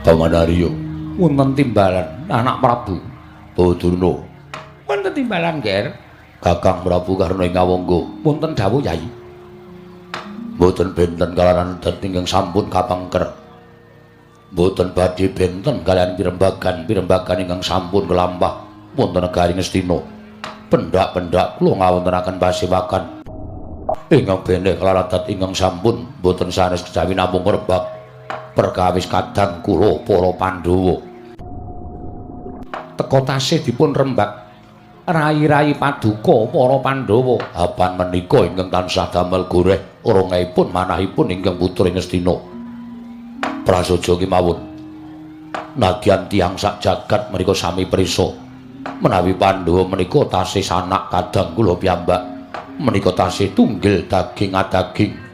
Paman Arya, wonten timbalan anak Prabu Badurna. Wonten timbalan, Ger. Kakang Prabu Karna ing Awangga, wonten dawuh Yai. Mboten benten kalaran ingkang sampun kapengker. Mboten badhe benten kaliyan pirembagan-pirembagan ingkang sampun kelampah wonten negari Ngastina. Pendak-pendak kula ngawontenaken pasewakan ingkang beneh kalaran ingkang sampun mboten sanes kejawi namung rebak perkawis kadang kula para Pandhawa. Teka tasih dipun rembak rai-rai paduka para Pandhawa. Apan menika ingkang tansah damel goreh orongipun manahipun ingkang putra Ngastina. Prasaja kemawon. Nadyan tiyang sak jagat menika sami prisa menawi Pandhawa menika tasih sanak kadang kula piyambak menika tasih tunggil daging adaging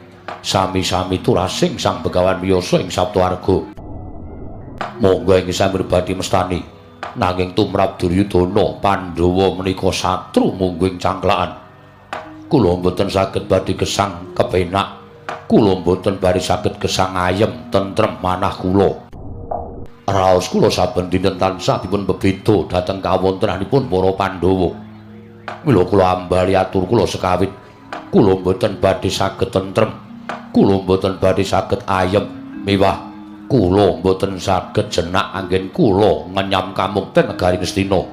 sami-sami turasing Sang Begawan wiyasa ing Saptawarga. Monggo ing sami badhe mestani nanging tumrap Duryudana Pandhawa menika satru munggu ing cangklakan. Kula mboten saged badhe gesang kepenak. Kula mboten badhe saged gesang ayem tentrem manah kula. Raos kula saben dinten tansah dipun bebeda dhateng kawontenanipun para Pandhawa. Mila kula ambali atur kula sekawit. Kula mboten badhe saged tentrem. Kula mboten badhe saged ayem miwah kula mboten saged jenak anggen kula ngenyam kamukten negari Ngastina.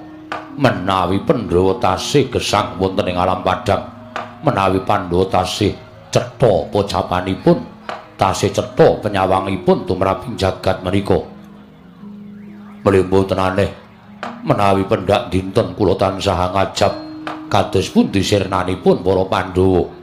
Menawi Pandhawa tasih gesang wonten ing alam padhang, menawi Pandhawa tasih cetha pocapanipun, tasih cetha penyawangipun tumraping jagat menika. Melih mboten aneh menawi pendak dinten kula tansah ngajab kados pundi sirnanipun para Pandhawa.